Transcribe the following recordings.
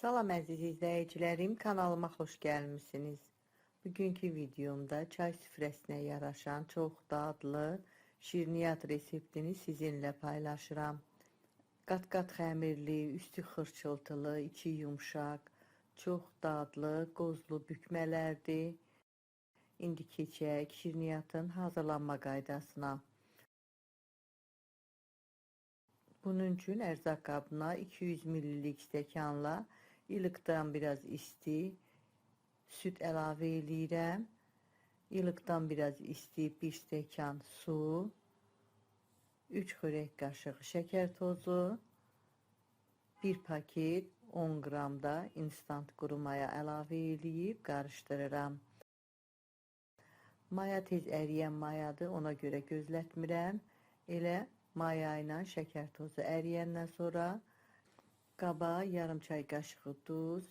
Salam əziz izləyicilərim, kanalıma xoş gəlmisiniz. Bugünkü videomda çay süfrəsinə yaraşan çox dadlı şirniyyat reseptini sizinlə paylaşıram. Qat-qat xəmirli, üstü xırçıltılı, içi yumşaq, çox dadlı, qozlu bükmələrdir. İndi keçək şirniyyatın hazırlanma qaydasına. Bunun üçün ərzaq qabına 200 ml stəkanla ilıqdan biraz isti süd əlavə eləyirəm. İlıqdan biraz isti bir stəkan su, 3 xörək qaşığı şəkər tozu, 1 paket 10 qram da instant quru maya əlavə eləyib qarışdırıram. Maya tez əriyən mayadır, ona görə gözlətmirəm. Elə maya ilə şəkər tozu əriyəndən sonra qaba yarım çay qaşığı duz,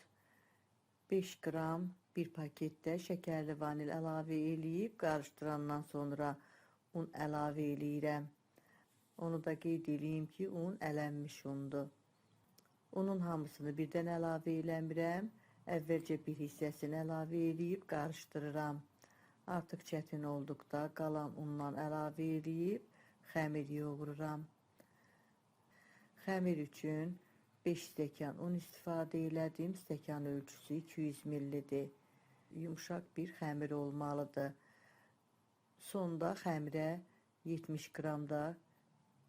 5 qram bir paketdə şəkərli vanil əlavə eləyib qarışdırandan sonra un əlavə eləyirəm. Onu da qeyd eləyim ki, un ələnmiş undur. Unun hamısını birdən əlavə eləmirəm. Əvvəlcə bir hissəsini əlavə eləyib qarışdırıram. Artıq çətin olduqda qalan undan əlavə eləyib xəmir yoğururam. Xəmir üçün 5 stəkan un istifadə elədim. Stəkan ölçüsü 200 millidir. Yumşaq bir xəmir olmalıdır. Sonda xəmirə 70 qram da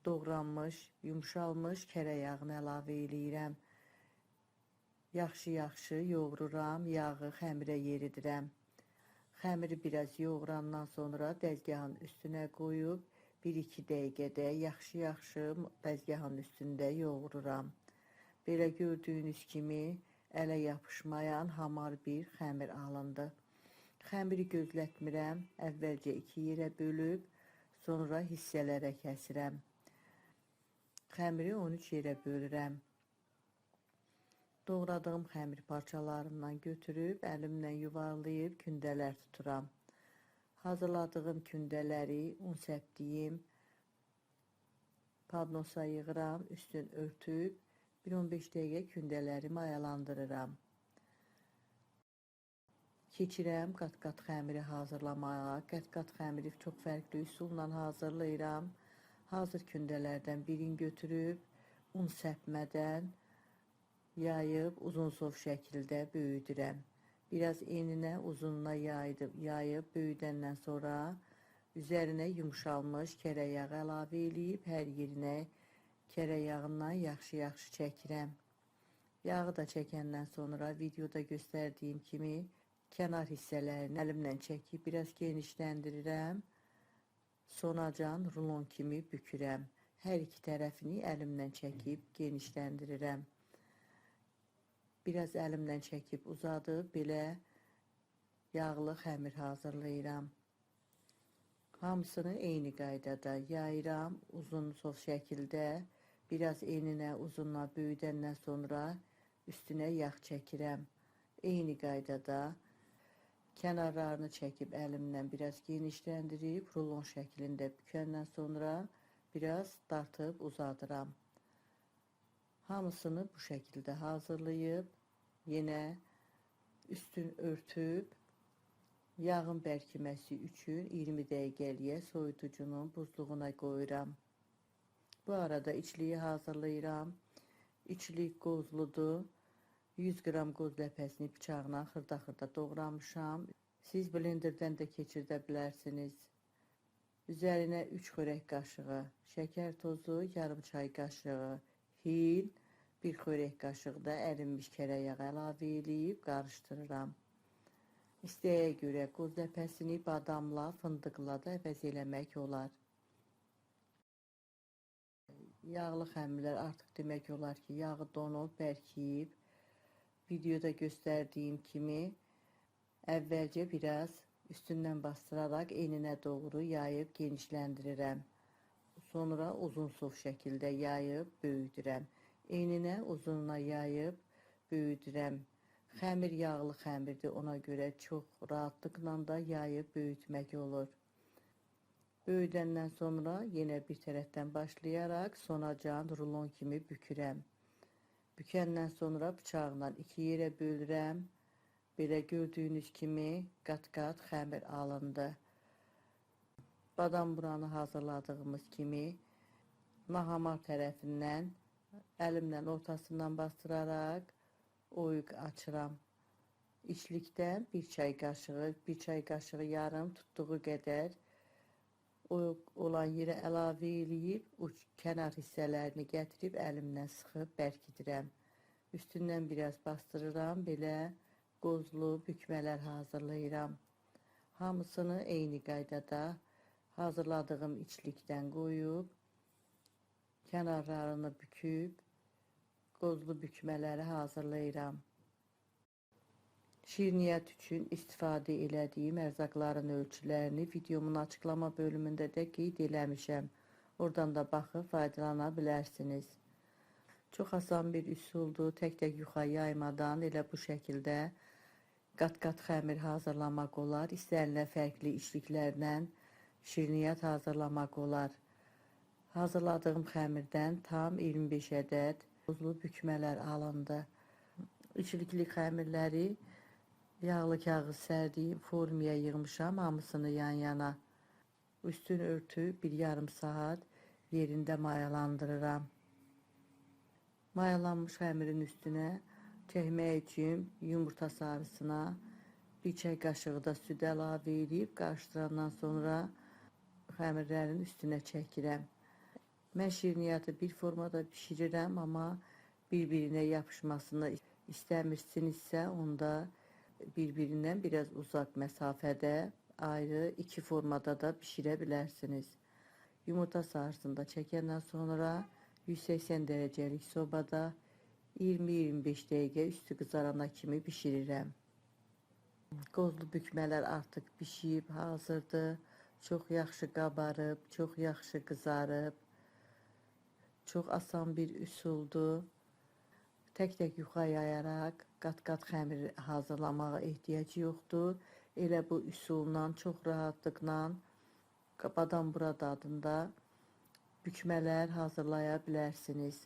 doğranmış, yumşalmış kərə yağını əlavə eləyirəm. Yaxşı-yaxşı yoğururam, yağı xəmirə yeridirəm. Xəmiri biraz yoğurandan sonra dəzgahın üstünə qoyub 1-2 dəqiqədə yaxşı-yaxşı dəzgahın üstündə yoğururam. Belə gördüyünüz kimi ələ yapışmayan hamar bir xəmir alındı. Xəmiri gözlətmirəm. Əvvəlcə iki yerə bölüb, sonra hissələrə kəsirəm. Xəmiri 13 yerə bölürəm. Doğradığım xəmir parçalarından götürüb əlimlə yuvarlayıb kündələr tuturam. Hazırladığım kündələri un səpdiyim padnosa yığıram, üstün örtüb 1-15 dəqiqə kündələri mayalandırıram. Keçirəm qat-qat xəmiri hazırlamağa. Qat-qat xəmiri çox fərqli üsulla hazırlayıram. Hazır kündələrdən birini götürüb un səpmədən yayıb uzunsov şəkildə böyüdürəm. Biraz eninə, uzununa yayıb böyüdəndən sonra üzərinə yumşalmış kərə yağı əlavə eləyib hər yerinə kərə yağından yaxşı-yaxşı çəkirəm. Yağı da çəkəndən sonra videoda göstərdiyim kimi kənar hissələrini əlimlə çəkib biraz genişləndirirəm. Sonacan rulon kimi bükürəm. Hər iki tərəfini əlimlə çəkib genişləndirirəm. Biraz əlimlə çəkib uzadıb belə yağlı xəmir hazırlayıram. Hamısını eyni qaydada yayıram, uzunsov şəkildə. Biraz eninə, uzununa böyüdəndən sonra üstünə yağ çəkirəm. Eyni qaydada kənarlarını çəkib əlimlə biraz genişləndirib rulon şəklində bükəndən sonra biraz dartıb uzadıram. Hamısını bu şəkildə hazırlayıb yenə üstün örtüb yağın bərkiməsi üçün 20 dəqiqəliyə soyuducunun buzluğuna qoyuram. Bu arada içliyi hazırlayıram. İçlik qozludur. 100 qram qoz ləpəsini bıçaqla xırda-xırda doğramışam. Siz blenderdən də keçirdə bilərsiniz. Üzərinə 3 xörək qaşığı şəkər tozu, yarım çay qaşığı hil, 1 xörək qaşığı da ərinmiş kərə yağı əlavə eləyib qarışdırıram. İstəyə görə qoz ləpəsini badamla, fındıqla da əvəz eləmək olar. Yağlı xəmirlər artıq demək olar ki, yağı donub, bərkiyib. Videoda göstərdiyim kimi əvvəlcə biraz üstündən bastıraraq eninə doğru yayıb genişləndirirəm. Sonra uzunsov şəkildə yayıb böyüdürəm. Eninə, uzununa yayıb böyüdürəm. Xəmir yağlı xəmirdir, ona görə çox rahatlıqla da yayıb böyütmək olur. Böyüdəndən sonra yenə bir tərəfdən başlayaraq sonacan rulon kimi bükürəm. Bükəndən sonra bıçaqla iki yerə bölürəm. Belə gördüyünüz kimi qat-qat xəmir alındı. Badam buranı hazırladığımız kimi nahamar tərəfindən əlimlə ortasından bastıraraq oyuq açıram. İçlikdən bir çay qaşığı, bir çay qaşığı yarım tutduğu qədər oyuq olan yerə əlavə eləyib, uc kənar hissələrini gətirib əlimlə sıxıb bərkidirəm. Üstündən biraz bastırıram, belə qozlu bükmələr hazırlayıram. Hamısını eyni qaydada hazırladığım içlikdən qoyub, kənarlarını büküb, qozlu bükmələri hazırlayıram. Şirniyyat üçün istifadə elədiyim ərzaqların ölçülərini videomun açıqlama bölümündə də qeyd eləmişəm. Oradan da baxıb faydalana bilərsiniz. Çox asan bir üsuldur. Tək-tək yuxa yaymadan elə bu şəkildə qat-qat xəmir hazırlamaq olar. İstənilən fərqli içliklərlə şirniyyat hazırlamaq olar. Hazırladığım xəmirdən tam 25 ədəd qozlu bükmələr alındı. İçlikli xəmirləri yağlı kağız sərdiyim formaya yığmışam hamısını yan yana. Üstünü örtüb bir yarım saat yerində mayalandırıram. Mayalanmış xəmirin üstünə çəkmək üçün yumurta sarısına bir çay qaşığı da süd əlavə edib qarışdırandan sonra xəmirlərin üstünə çəkirəm. Mən şirniyyatı bir formada bişirirəm, amma bir-birinə yapışmasını istəmirsinizsə, onda bir-birindən biraz uzaq məsafədə ayrı iki formada da bişirə bilərsiniz. Yumurta sarısını da çəkəndən sonra 180 dərəcəlik sobada 20-25 dəqiqə üstü qızarana kimi bişirirəm. Qozlu bükmələr artıq bişib, hazırdır. Çox yaxşı qabarıb, çox yaxşı qızarıb. Çox asan bir üsuldur. Tək-tək yuxa yayaraq qat-qat xəmir hazırlamağa ehtiyac yoxdur. Elə bu üsulla çox rahatlıqla badam bura dadında bükmələr hazırlaya bilərsiniz.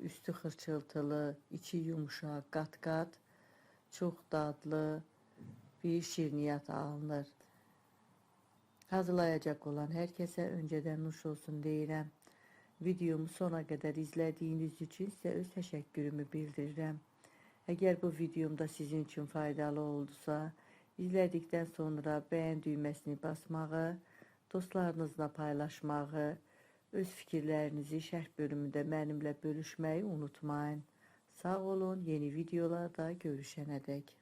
Üstü xırçıltılı, içi yumuşaq, qat-qat, çox dadlı bir şirniyyat alınır. Hazırlayacaq olan hər kəsə öncədən nuş olsun deyirəm. Videomu sona qədər izlədiyiniz üçün sizə öz təşəkkürümü bildirirəm. Əgər bu videomda sizin üçün faydalı oldusa, izlədikdən sonra bəyən düyməsini basmağı, dostlarınızla paylaşmağı, öz fikirlərinizi şərh bölümündə mənimlə bölüşməyi unutmayın. Sağ olun, yeni videolarda görüşənədək.